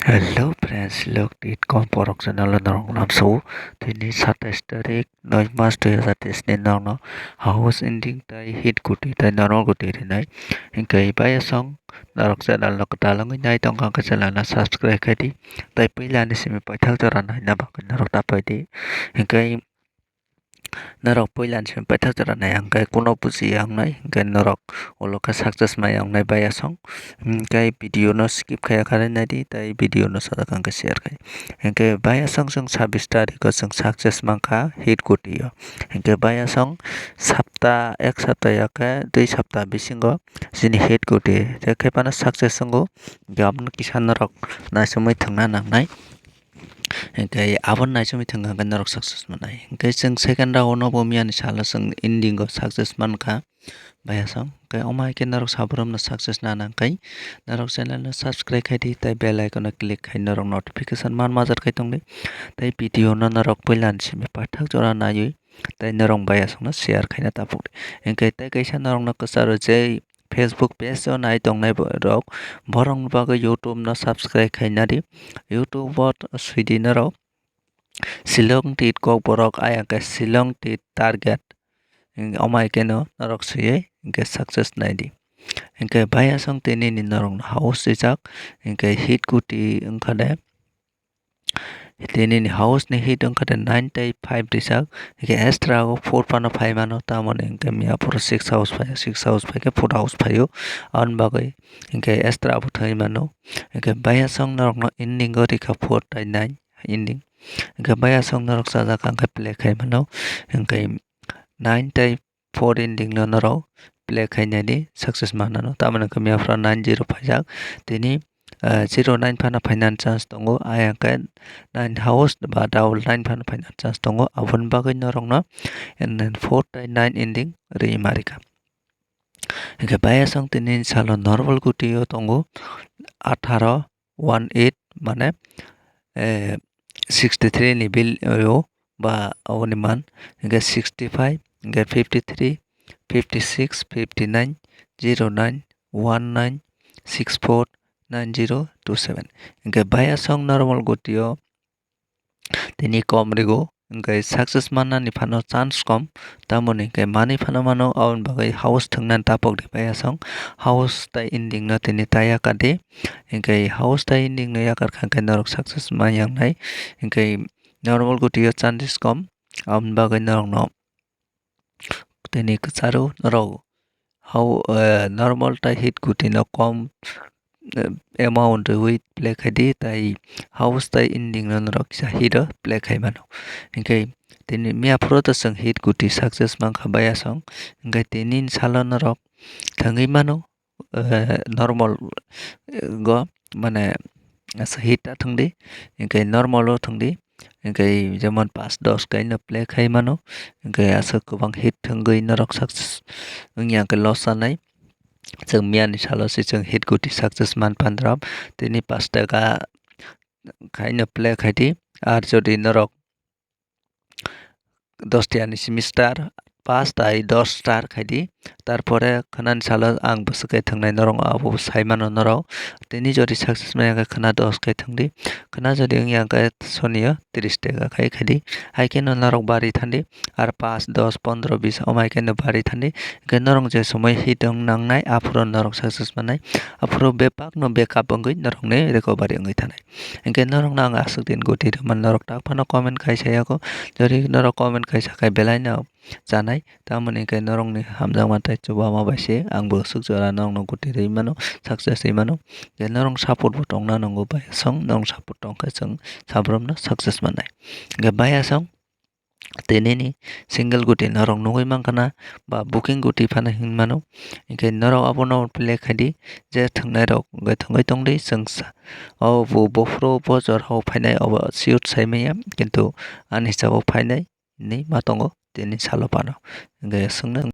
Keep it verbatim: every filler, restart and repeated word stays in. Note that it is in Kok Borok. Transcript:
Hello friends, Silok Tit Kom Porok channel o norok lamsao. Tini satais tarik noi mas dui hazar teis ni norokno house ending tai hit kuti tai normal kuti rinai. Hingke baya song norok channel no kwtal wngwi nai tongkha, hingke channel no subscribe khai di. Tai puila ni simi paithak jora naina bagwi norok ta phai di. Hingke norok puila ni simi paithak jora nai ang khe kuno bujiya wngnai, hingke norok ulo khe success maya wngnai baya song. Hingke video no skip khaiya khe nai di, tai video no sajak ang khe share khai. Hingke baya song chwng sabis tarikh o chwng success mankha hit kuti o. Hingke baya song sapta, ek sapta ya khe dui sapta bisingo chini hit kuti je khe phano success wngo. Hingke abono kisa norok naisomwi thwngna nangnai. Hingke abo naisomwi thwngkha hingke norok success mannai. Hingke chwng second round o bo miyani salo chwng ending o success mankha. Baya song, hingke omo hai khe norok sabrumno success nana hingke norok channel no subscribe khai di, tai bell icon o click khai norok notification man majat khai tongdi. Tai video no norok puila ni simi paithak jora naiwi tai norok baya songno share khaina tapuk di. Hingke tai kaisa norokno kwcharo je Facebook page o nai tongnai bo-, rok, borokni bagwi YouTube no subscribe khaina di. YouTube o swidi norok Silong Tit Kokborok ayang khe Silong Tit Target. Hingke omo hai khe no norok swiwi hingke success nai di. Hingke baya song tini ni norok no house rijak, hingke hit kuti wngkha de. Tini ni house ni hit wngkha de nine tai five rijak, hingke extra o four phano phai mano, tamoni hingke miya phuru six house phai, six house phai khe four house phai o, aboni bagwi hingke extra bo thangwi mano. Hingke baya song norok no ending o rikha four tai nine ending, hingke baya song norok sajak ang khe play khai mano, hingke nine tai four ending no norok play khainani success manano. Tamoni wngkha miya phuru nine zero phaijak, tini, ah, zero nine phano phainani chance tongo. Ayang khe nine house ba double nine phano phainani chance tongo. Aboni bagwi norokno, and then four tai nine ending rwi ma rikha. Hingke baya song tini salo normal kuti o tongo atharo, one eight mane, eh, sixty three ni bill o ba aboni man, hingke sixty five, hingke fifty three, fifty six, fifty nine, zero nine, one nine, six four, nine zero two seven. Hingke baya song normal kuti o tini kom rigo, hingke success mannani phano chance kom, tamoni hingke manwi phano mano, aboni bagwi house thwngnani tapok di baya song, house tai ending no tini ta yakar di, hingke house tai ending no yakar kha hingke norok success manya wngnai, hingke normal kuti o chances kom, aboni bagwi norokno tini kwcharo norok hao, eh, normal tai hit kuti no kom, eh, amount rwi play khai di, tai house tai ending no norok kisa hit o play khai mano. Hingke tini miya phuru to chwng hit kuti success mankha baya song, hingke tini ni salo norok thangwi mano, eh, normal, eh, go, mane, asa hit ta thangdi, hingke normal o thangdi, hingke jemon paanch dos kaino play khai mano, hingke aswk kwbang hit thangwi norok success wngya hingke loss sanai. Chwng miyani salo se chwng hit kuti success man pandra, tini paanch taka kaino play khai di, ar jodi norok dos tiya ni simi star, paanch tai dos star khai di. Tarpore khwnani salo ang bwswk khe thwngnai norok abo sai mano norok. Tini jodi success manya khe khwna dos khe thwng di. Khwna jodi wngya khe soniyo tris taka khai khai di. Hai kheno norok bari thandi. Ar paanch, dos, pondro, bis omo hai kheno bari thandi. Hingkhe norok je somoi hit wng nangnai aphuru norok success mannai. Aphuru bebak no backup wngwi norokni recovery wngwi thanai. Hingkhe norokno ang aswk din guti rwmani norok tak phano comment khai saya kho. Jodi norok comment kaisa khai belai no chanai, tamoni hingkhe norokni hamjakma tei chubama bai se ang bo aswk jora norokno guti rwi mano, success rwi mano. Hingkhe norok support bo tongna nango, bai aswk norok support tongkhe chwng sabrumno success mannai. Hingkhe bai aswk tei nini single guti norok nugwi mankha na, ba booking guti phano hinmano. Hingkhe norok abono play khai di, je thwngnairok hingkhe thwngwi tongdi, chwng sa-, o bo buphuru bo jorao phainai, obo siyot saimanya, kintu ani hisabo phainai hinwi ma tongo tini salo phano. Hingkhe swngna